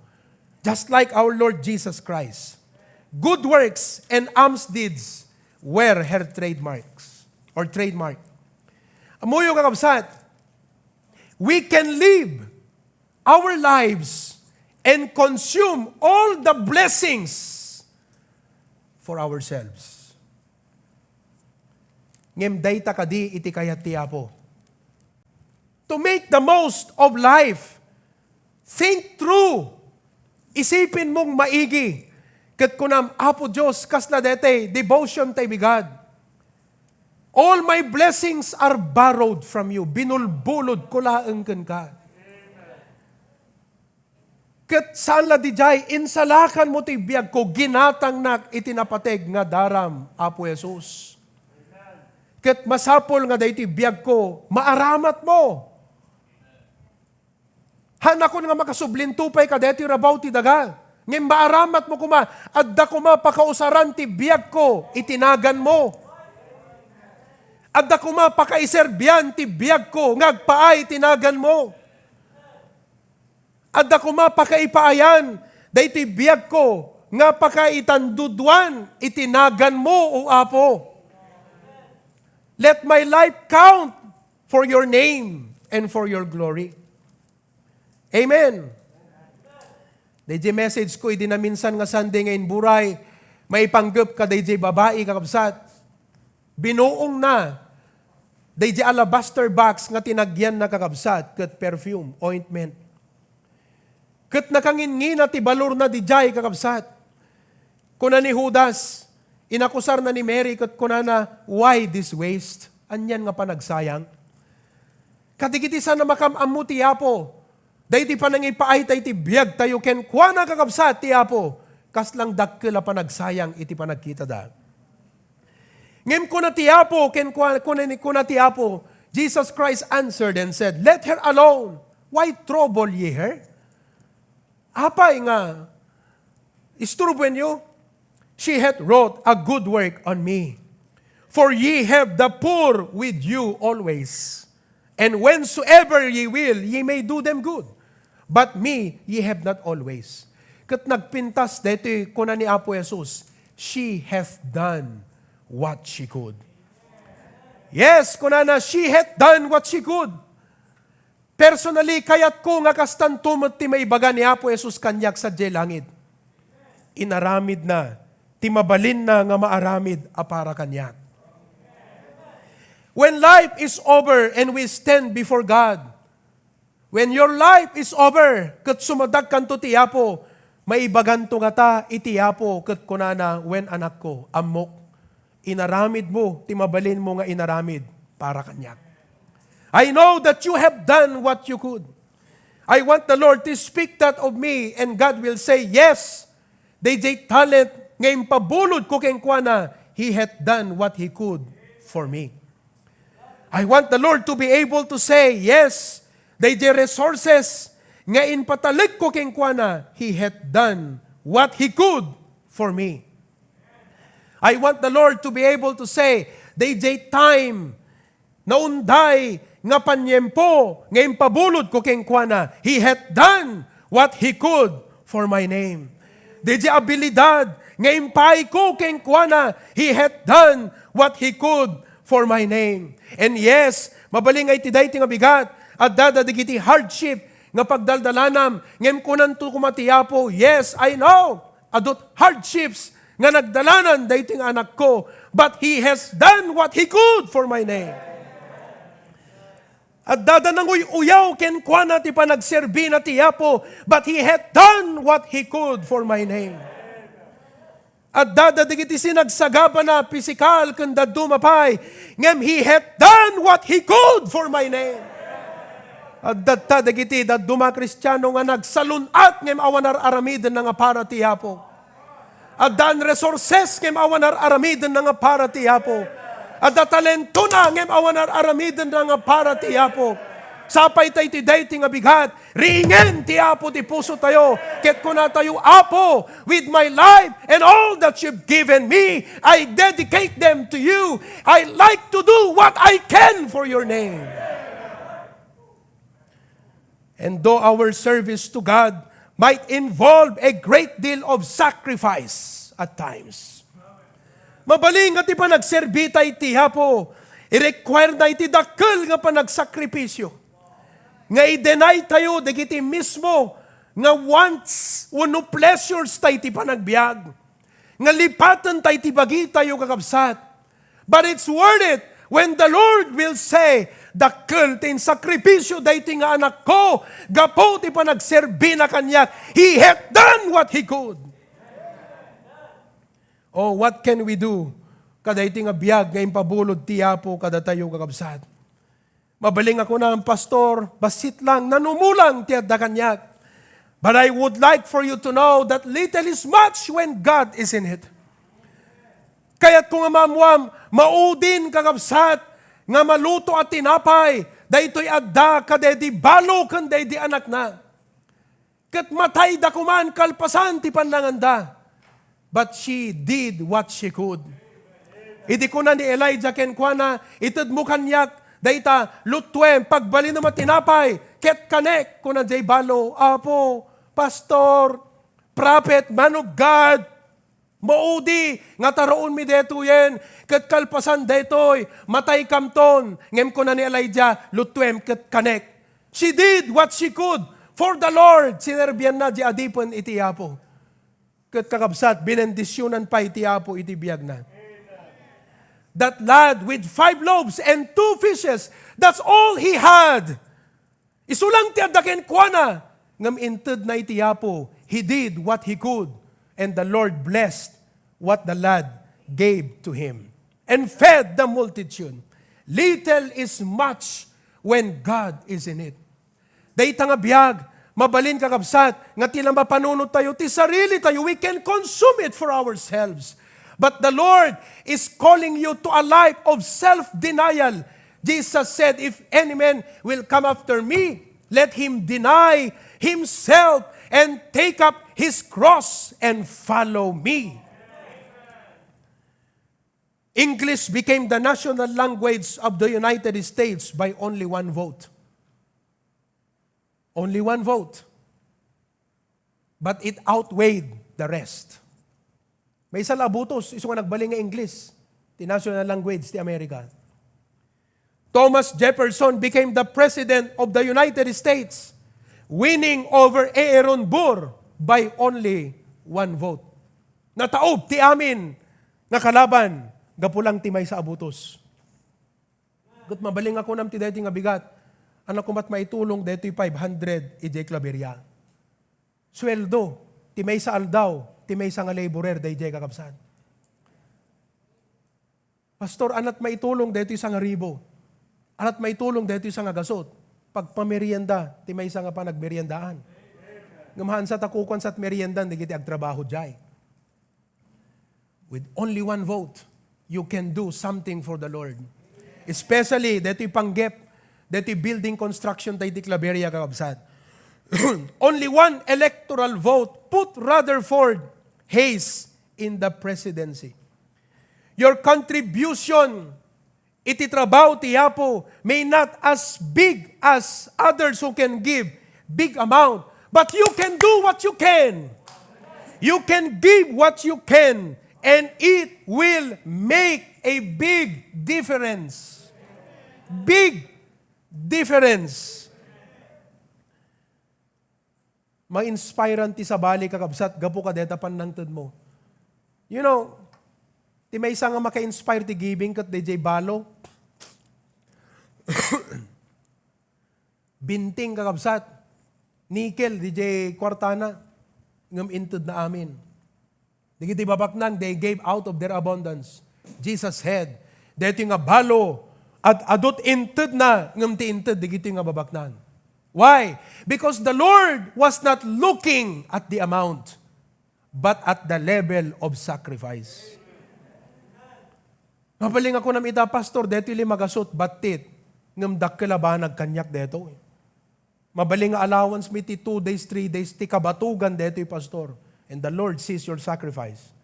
Just like our Lord Jesus Christ. Good works and alms deeds were her trademarks or trademark. Ammoyo, kakabsat, we can live our lives and consume all the blessings for ourselves. Ngem dayta kadi iti kayat ti Apo. To make the most of life, think through. Isipin mong maigi. Ket kunam, "Apo Dios, kasla daytoy devotion tayo bi God. All my blessings are borrowed from you." Binulbulod ko laeng kenka. Ket saan la diay, insalakanmo ti biagko, ginatangnak iti napateg nga daram, Apo Jesus. Ket masapul nga daytoy biagko, maaramatmo. Haanakon nga makasublinto pay kadaytoy rabaw ti daga. Ngem maaramatmo koma, adda koma pakausaran ti biagko iti naganmo. Adda koma pakaiserbian ti biagko nga agpaay iti naganmo. Adda koma pakaipaayan daytoy biagko nga pakaitanduduan iti naganmo, O Apo. Let my life count for your name and for your glory. Amen. Dayjay message ko idi naminsan nga Sunday nga imburay, maipanggep kadayjay babai, kakabsat. Binuongna dayjay alabaster box nga tinagyanna, kakabsat, ket perfume, ointment. Ket nakangingina ti balorna didiay, kakabsat. Kuna ni Judas, inakusarna ni Mary ket kunana, "Why this waste?" Anian nga panagsayang? Kadagiti saan a makam-ammo ti Apo, daydi panangipaayta iti biagtayo kenkuana, kakabsat, ti Apo, kaslang dakkel a panagsayang iti panagkitada. Ngem kuna ti Apo, kenkua-, kuna ni, kuna ti Apo, Jesus Christ answered and said, "Let her alone. Why trouble ye her? Apay nga isturboenyo? She hath wrought a good work on me. For ye have the poor with you always, and whensoever ye will, ye may do them good. But me ye have not always." Ket nagpintas daytoy kuna ni Apo Jesus, "She hath done what she could." Yes, kunana, "She hath done what she could." Personally, kayatko nga kastanto met ti maibaga ni Apo Jesus kaniak sadiay langit. Inaramidna ti mabalinna nga maaramid a para kaniak. When life is over and we stand before God, when your life is over, ket sumadagkanto ti Apo, maibaganto ngata iti Apo, ket kunana, "Wen, anakko, ammok, inaramidmo ti mabalinmo nga inaramid para kaniak. I know that you have done what you could." I want the Lord to speak that of me, and God will say, "Yes, dayjay talent nga impabulodko kenkuana, he hath done what he could for me." I want the Lord to be able to say, "Yes, dayjay resources nga impatalekko kenkuana, he hath done what he could for me." I want the Lord to be able to say, "Dayjay time, naunday nga paniempo nga impabulodko kenkuana, he hath done what he could for my name." Dayjay abilidad nga impaayko kenkuana, he hath done what he could for my name. And yes, mabalin nga iti daytoy nga bigat, adda dagiti hardship nga pagdaldalanam, ngem kunanto koma ti Apo, "Yes, I know, adut hardships nga nagdalanan daytoy nga anakko, but he has done what he could for my name." Adda da nanguy-uyaw kenkuana ti panagserbina ti Apo, but he hath done what he could for my name. Adda da dagiti sinagsagabana, pisikal ken dadduma pay, ngem he hath done what he could for my name. Adda dagiti dadduma a Kristiano nga nagsalun-at ngem awan ar-aramidenna nga para ti Apo. Addan resources ngem awan ar-aramidenna nga para ti Apo. Adda talentona ngem awan ar-aramidenna nga para ti Apo. Sapay tayo ti daytoy nga bigat. Ringen ti Apo ti pusotayo, ket kunatayo, "Apo, with my life and all that you've given me, I dedicate them to you. I like to do what I can for your name." And though our service to God might involve a great deal of sacrifice at times, mabalin nga ti panagserbi tayo ti Apo, i-require na iti dakkel nga panagsakripisyo. Nga i-deny tayo dagiti mismo nga wants wenno pleasures tayo ti panagbiag. Nga lipaten tayo ti bagi tayo, kakabsat. But it's worth it when the Lord will say, "Dakkel ti insakripisyo daytoy nga anakko gapu ti panagserbina kaniak. He hath done what he could." Oh, what can we do? Kadaytoy nga biag nga impabulod ti Apo kadatayo, kakabsat. Mabalin nga kunam, "Pastor, bassit lang, nanumulang ti adda kaniak." But I would like for you to know that little is much when God is in it. Kayatko nga maammuam, maudin, kakabsat, nga maluto a tinapay, daytoy adda kadaydi balo ken daydi anakna. Ket matayda koman kalpasan ti pannanganda. But she did what she could. Idi kuna ni Elijah kenkuana, "Itedmo kaniak dayta, luttuem, pagbalinem a tinapay, ket kanek," kuna diay balo, "Apo, pastor, prophet, man of God, maudi nga taraonmi daytoyen, ket kalpasan daytoy, mataykamton." Ngem kuna ni Elijah, "Luttuem ket kanek." She did what she could for the Lord. Sinerbianna di adipen iti Apo. Ket kakabsat, binendisionan pay ti Apo iti biagna. That lad with five loaves and two fishes, that's all he had. Isu lang ti adda kenkuana, ngem intedna iti Apo. He did what he could, and the Lord blessed what the lad gave to him and fed the multitude. Little is much when God is in it. Dayta nga biag, mabalin, kakabsat, nga ti la mapanunot tayo, ti sarili tayo, we can consume it for ourselves. But the Lord is calling you to a life of self-denial. Jesus said, "If any man will come after me, let him deny himself and take up his cross and follow me." English became the national language of the United States by only one vote. Only one vote. But it outweighed the rest. Maysa la a botos, isu nga nagbalin nga English, ti national language ti America. Thomas Jefferson became the president of the United States, winning over Aaron Burr by only one vote. Nataob ti amin nga kalaban gapu lang ti maysa a botos. Ket mabalin nga kunam ti daytoy nga bigat, ania koma ti maitulong daytoy five hundred idiay Claveria. Sueldo ti maysa aldaw ti maysa nga laborer daydiay, kakabsat. "Pastor, ania ti maitulong daytoy sangaribu? Ania ti maitulong daytoy sangagasut?" Pagpamerienda ti maysa nga panagmeriendaan. Ngem haansa ta kukuan sa ti meriendan dagiti agtrabaho diay. With only one vote, you can do something for the Lord. Especially daytoy panggep, daytoy building construction daytoy Claveria, kakabsat. Only one electoral vote put Rutherford Hayes in the presidency. Your contribution iti trabaho ti Apo may not as big as others who can give big amount, but you can do what you can. You can give what you can, and it will make a big difference. Big difference. Ma-inspirean ti sabali, kakabsat, gapu kadayta pannangtedmo. You know, ti maysa nga maka-inspire ti giving ket daydiay balo. Binting, kakabsat, nickel, daydiay kuartana, ngem intedna amin. Dagiti babaknang, they gave out of their abundance. Jesus said, daytoy nga balo, ad-adu ti intedna, ngem ti inted dagitoy nga babaknang. Why? Because the Lord was not looking at the amount, but at the level of sacrifice. Mabalin ako nam ita, Pastor, detoy lima gasut, battit. Ngem dakkel a banag kaniak detoy. Mabalin nga allowance mi ti two days, three days, ti kabatugan detoy, Pastor. And the Lord sees your sacrifice.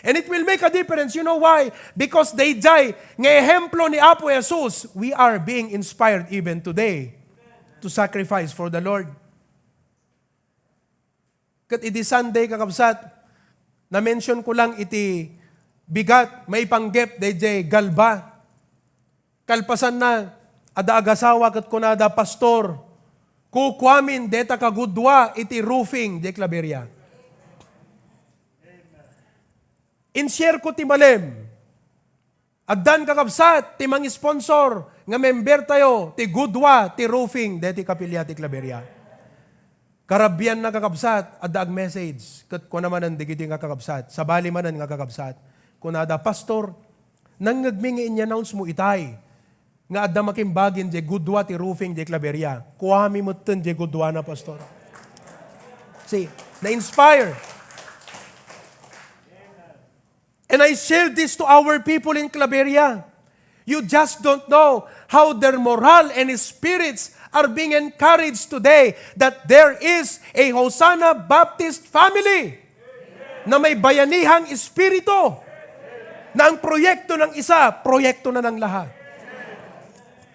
And it will make a difference. You know why? Because daydiay nga ehemplo ni Apo Jesus, we are being inspired even today to sacrifice for the Lord. Ket idi Sunday, kakabsat, na-mention ko lang iti bigat maipanggep daydiay Galba. Kalpasanna, adda agasawa ket kunada, "Pastor, kukuamin deta kagudua iti roofing diay Claveria." In-share ko ti malem. Addan, kakabsat, ti mangisponsor nga member tayo ti gudua ti roofing deti kapilya ti Claveria. Karabianna, kakabsat, adda ag-message. Ket kuna manen dagiti nga kakabsat, sabali manen nga kakabsat, kunada, "Pastor, nangngegmi nga in-announce mo itay nga adda makimbagin diay gudua ti roofing diay Claveria. Kuami metten diay guduana, Pastor." See, na-inspire. And I share this to our people in Claveria. You just don't know how their moral and spirits are being encouraged today, that there is a Hosanna Baptist family na may bayanihang espiritu, na ang proyekto ng isa, proyekto na ng lahat.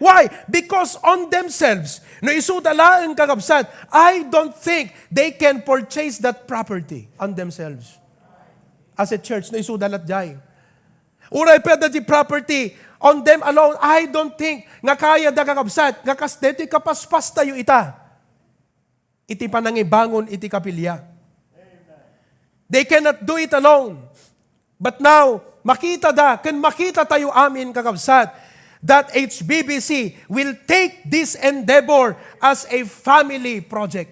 Why? Because on themselves, no isuda laeng, kakabsat, I don't think they can purchase that property on themselves. As a church, no isuda latdiay. Uray pay adda diay property on them alone, I don't think nga kayada, kakabsat, nga kas detoy kapaspastayo ita iti panangibangon iti kapilya. They cannot do it alone. But now, makitada ken makitatayo amin, kakabsat, that H B B C will take this endeavor as a family project.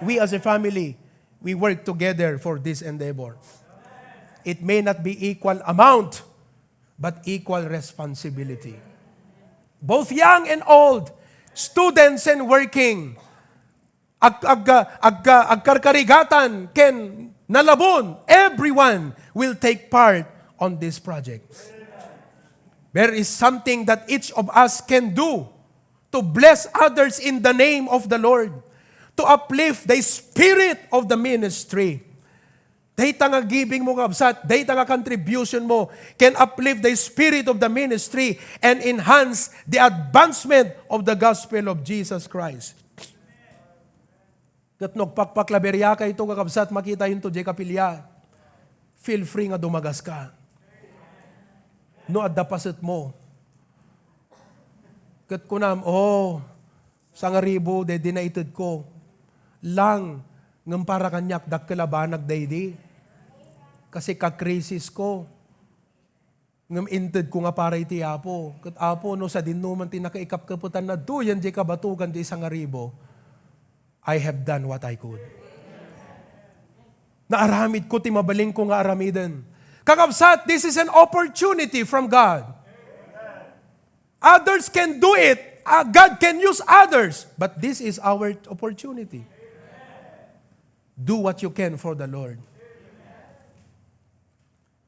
We as a family, we work together for this endeavor. It may not be equal amount, but equal responsibility. Both young and old, students and working, ag-, ag-, ag-, agkarkarigatan ken nalabon, everyone will take part on this project. There is something that each of us can do to bless others in the name of the Lord, to uplift the spirit of the ministry. Dayta nga giving mo, kabsat, dayta nga contribution mo can uplift the spirit of the ministry and enhance the advancement of the gospel of Jesus Christ. Ket no agpakpaklaberia kayto, kakabsat, makitayonto diay kapilya, feel free nga dumagaska. No adda paset mo. Ket kunam, "Oh, sangaribu daydi naited ko. Lang, ngem para kaniak, dakkel a banag daydi. Kasi kakrisis ko. Ngem inted ko nga para iti Apo. Ket Apo, no sadinno man ti nakaikapkapetan na duyan diay kabatogan diay sangaribu, I have done what I could." Naaramid ko ti mabalin ko nga aramiden. Kakabsat, this is an opportunity from God. Others can do it. Uh, God can use others. But this is our opportunity. Do what you can for the Lord.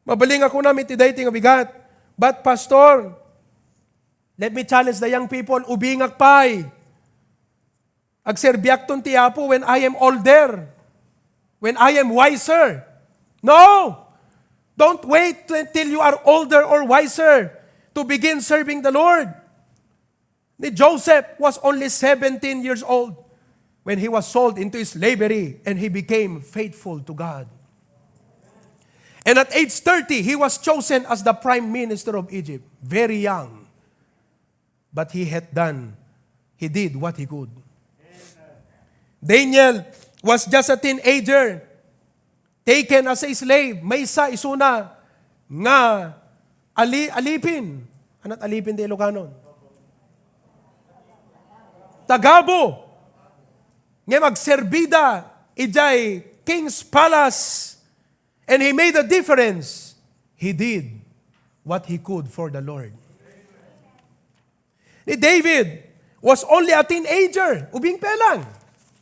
Mabalin nga kunam iti daytoy nga bigat. But, Pastor, let me challenge the young people, ubingak pay. Agserbiakton ti Apo when I am older, when I am wiser. No! Don't wait till you are older or wiser to begin serving the Lord. Ni Joseph was only seventeen years old when he was sold into slavery and he became faithful to God. And at age thirty, he was chosen as the prime minister of Egypt, very young. But he had done, he did what he could. Daniel was just a teenager, taken as a slave. Maysa isuna nga ali-, alipin. Ana't alipin ti Ilocano? Tagabu. Ngem agserbi da idiay king's palace. And he made a difference. He did what he could for the Lord. Ni David was only a teenager, ubing pa lang,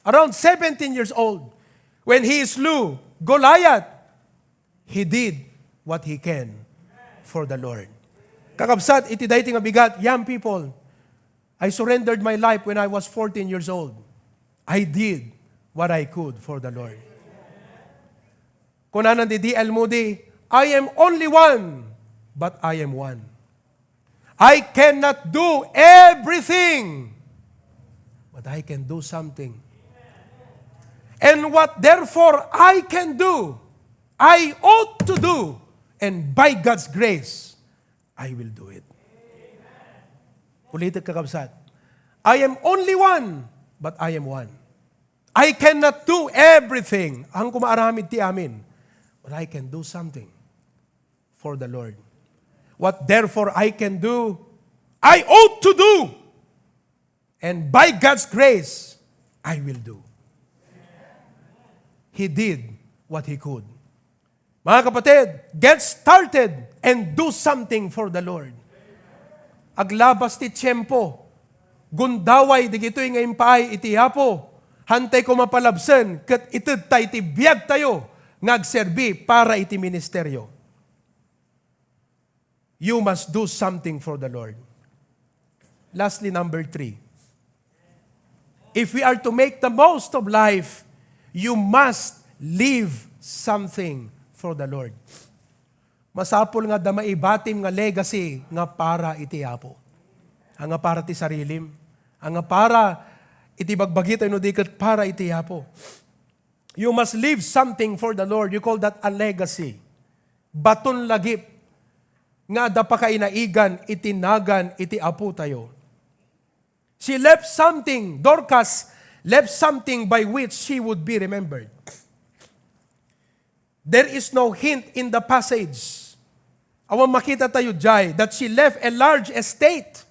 around seventeen years old, when he slew Goliath, he did what he can for the Lord. Kakabsat, iti daytoy nga bigat, young people, I surrendered my life when I was fourteen years old. I did what I could for the Lord. Kunana ni D L Moody, "I am only one, but I am one. I cannot do everything, but I can do something. And what therefore I can do, I ought to do, and by God's grace, I will do it." Ulitek, kakabsat. "I am only one, but I am one. I cannot do everything." Ang kumaaramid ti amin. But I can do something for the Lord. What therefore I can do, I ought to do. And by God's grace, I will do. He did what he could. Mga kapatid, get started and do something for the Lord. Aglabas ti tiempo, gundaway digitoy nga impaay iti Apo, hantay ko mapalabsen ket itedta iti biagtayo nga agserbi para iti ministerio. You must do something for the Lord. Lastly, number three, if we are to make the most of life, you must leave something for the Lord. Masapul nga adda maibatim nga legacy nga para iti Apo. Ania nga para ti sarilim, ania nga para iti bagbagitayo no di ket para iti Apo. You must leave something for the Lord. You call that a legacy. Baton lagip nga adda pakainaigan iti nagan iti Apotayo. She left something, Dorcas left something by which she would be remembered. There is no hint in the passage. Awan makitatayo diay that she left a large estate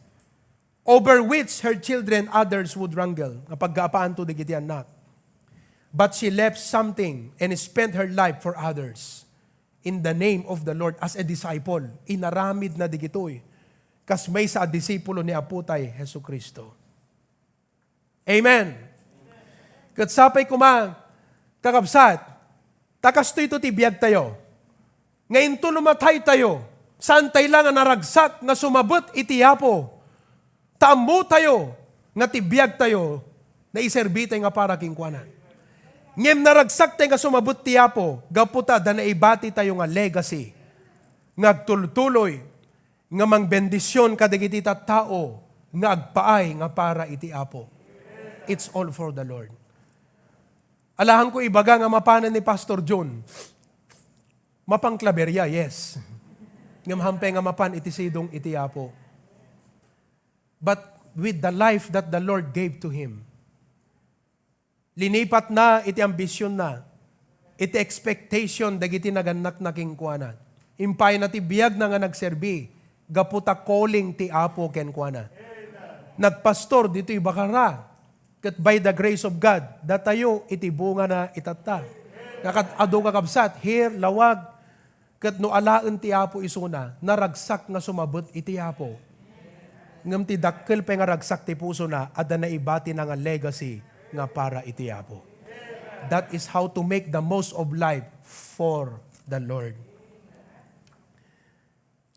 over which her children, others would wrangle. Nga pagkaapaanto dagiti annak. But she left something and spent her life for others in the name of the Lord as a disciple. Inaramidna dagitoy kas maysa a disipulo ni Apotay Jesu-Cristo. Amen. Ket sapay koma, kakabsat, ta kastoyto ti biagtayo. Nga inton no mataytayo, saantay la nga naragsak nga sumabet iti Apo. Ta ammotayo nga ti biagtayo, naiserbitay nga para kenkuana. Ngem naragsaktay nga sumabet ti Apo, gapu ta adda naibatitayo nga legacy nga agtultuloy nga mangbendision kadagiti tattao nga agpaay nga para iti Apo. It's all for the Lord. Alahanko ibaga nga mapanen ni Pastor John. Mapan klaberya, yes. Ngem hampay nga mapan iti sidong iti Apo. But with the life that the Lord gave to him, linipatna iti ambisionna, iti expectation dagiti nagannakna kenkuana. Impayna ti biagna nga nagserbi gapu ta calling ti Apo kenkuana. Nagpastor ditoy Bacarra. Ket by the grace of God, datayo iti bungana itatta. Nga kad-, adu, kakabsat, here, lawag, ket no alaen ti Apo isuna, naragsak nga sumabet iti Apo. Ngem ti dakkel pay nga ragsak ti pusona, adda naibatina nga legacy nga para iti Apo. That is how to make the most of life for the Lord.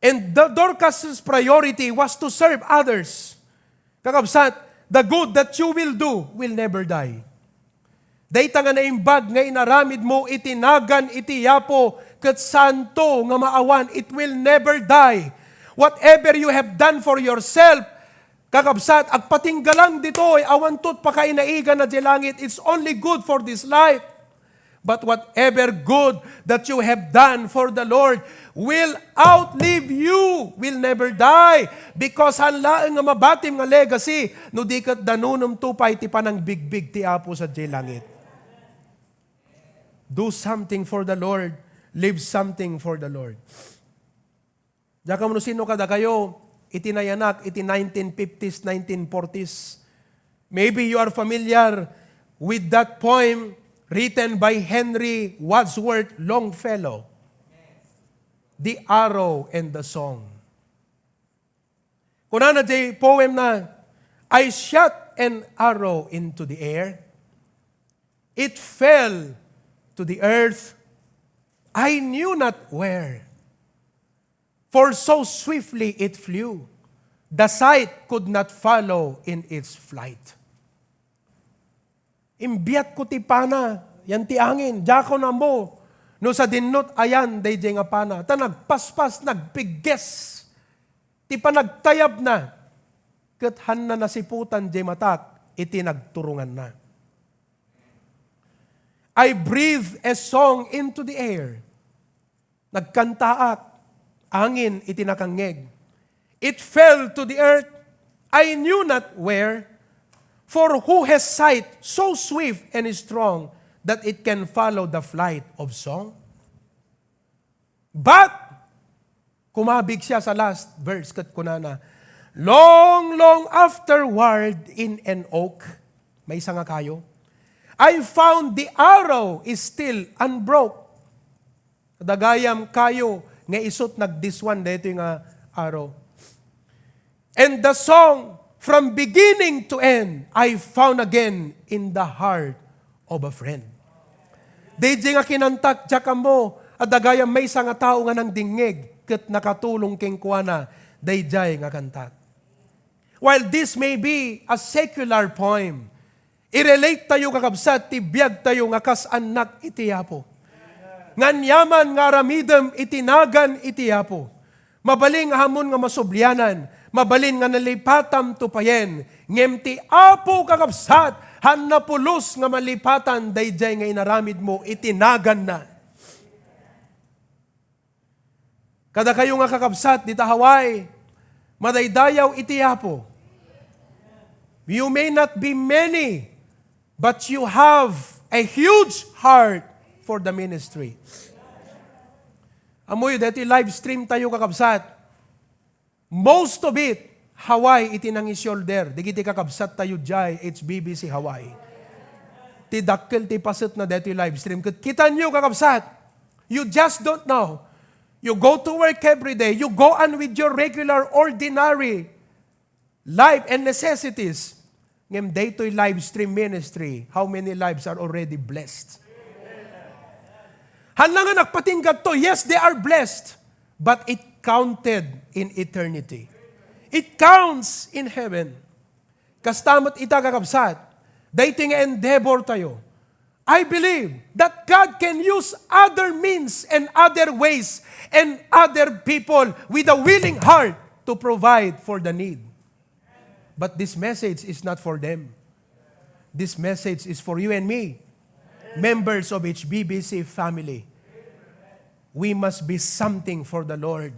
And the Dorcas's priority was to serve others. Kakabsat, the good that you will do will never die. Dayta nga naimbag nga inaramidmo iti nagan iti Apo ket saanto nga maawan, it will never die. Whatever you have done for yourself, kakabsat, agpatingga lang ditoy, awanto pakainaiganna diay langit. It's only good for this life. But whatever good that you have done for the Lord will outlive you, will never die. Because saan laeng nga mabatim nga legacy, no di ket danunomto pay ti panangbigbig ti Apo sadiay langit. Do something for the Lord. Leave something for the Lord. Diak ammo no sino kadakayo iti nayanak iti nineteen fifties, nineteen forties. Maybe you are familiar with that poem written by Henry Wadsworth Longfellow, The Arrow and the Song. Kunana diay poem na, I shot an arrow into the air. It fell to the earth. I knew not where. For so swiftly it flew, the sight could not follow in its flight. Imbiatko ti pana, yan ti angin, diakon ammo no sadinno ti ayan daydiay nga pana, ta nagpaspas, nagpigges ti panagtayabna, ket hanna nasiputan diay matak iti nagturonganna. I breathed a song into the air. Nagkantaak, angin iti nakangngeg. It fell to the earth, I knew not where. For who has sight so swift and strong that it can follow the flight of song? But, kumabig siya sa last verse ket kunana, "Long, long afterward in an oak," maysa nga kayo, "I found the arrow is still unbroke." Dagayam kayo nga isut' nagdiswan daytoy nga arrow. And the song from beginning to end, I found again in the heart of a friend. Daydiay nga kinantak, diak ammo, a dagayam maysa nga tao nga nangdingngeg ket nakatulong kenkuana daydiay nga kantak. While this may be a secular poem, i-relate tayo, kakabsat, ti biag tayo nga kas annak iti Apo. Nga aniaman nga aramidem iti nagan iti Apo. Mabalin nga ammom nga masublianan, mabalin nga nalipatam to payen, ngem ti Apo, kakabsat, hanna pulos nga malipatan daydiay nga inaramidmo iti naganna. Kadakayo nga kakabsat dita Hawaii, madaydayaw iti Apo. You may not be many, but you have a huge heart for the ministry. Ammoyo, daytoy live stream tayo, kakabsat. Most of it, Hawaii iti nangisolder. Dagiti kakabsat tayo diay H B B C Hawaii. Ti dakkel ti pasetna daytoy live stream. Ket kitanyo, kakabsat, you just don't know. You go to work every day. You go on with your regular, ordinary life and necessities. Ngem daytoy live stream ministry, how many lives are already blessed? Hanna nga nagpatingga to, yes, they are blessed, but it counted in eternity. It counts in heaven. Kasta met ita, kakabsat, daytoy nga endeavor tayo. I believe that God can use other means and other ways and other people with a willing heart to provide for the need. But this message is not for them. This message is for you and me, members of H B B C family. We must be something for the Lord.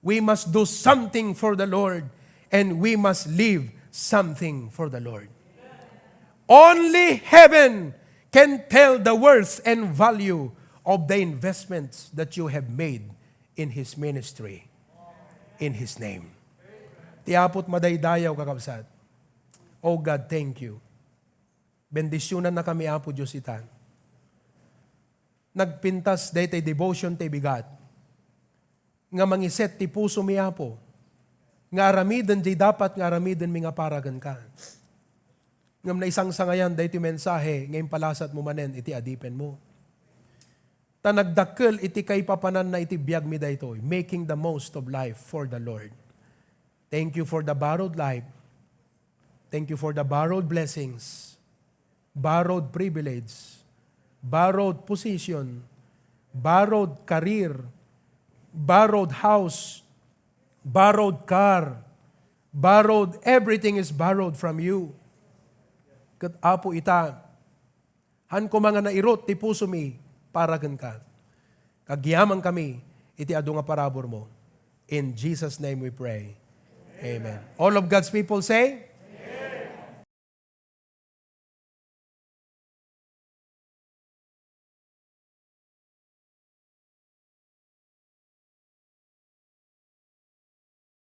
We must do something for the Lord. And we must leave something for the Lord. Only heaven can tell the worth and value of the investments that you have made in His ministry, in His name. Ti Apo't madaydayaw, kakabsat. Oh God, thank you. Bendisyonannakami, Apo Dios, ita. Nagpintas daytoy devotion ti bigat nga mangiset ti pusomi, Apo, nga aramiden diay dapat nga aramidenmi nga para kenka. Ngem naisangsangayan daytoy mensahe nga impalasatmo manen iti adipenmo. Ta nagdakkel iti kaipapananna iti biagmi daytoy, making the most of life for the Lord. Thank you for the borrowed life. Thank you for the borrowed blessings, borrowed privilege, borrowed position, borrowed career, borrowed house, borrowed car, borrowed, everything is borrowed from you. Ket Apo ita, han koma nga nairut ti pusomi para kenka. Agyamankami iti adu nga paraburmo. In Jesus' name we pray. Amen. All of God's people say,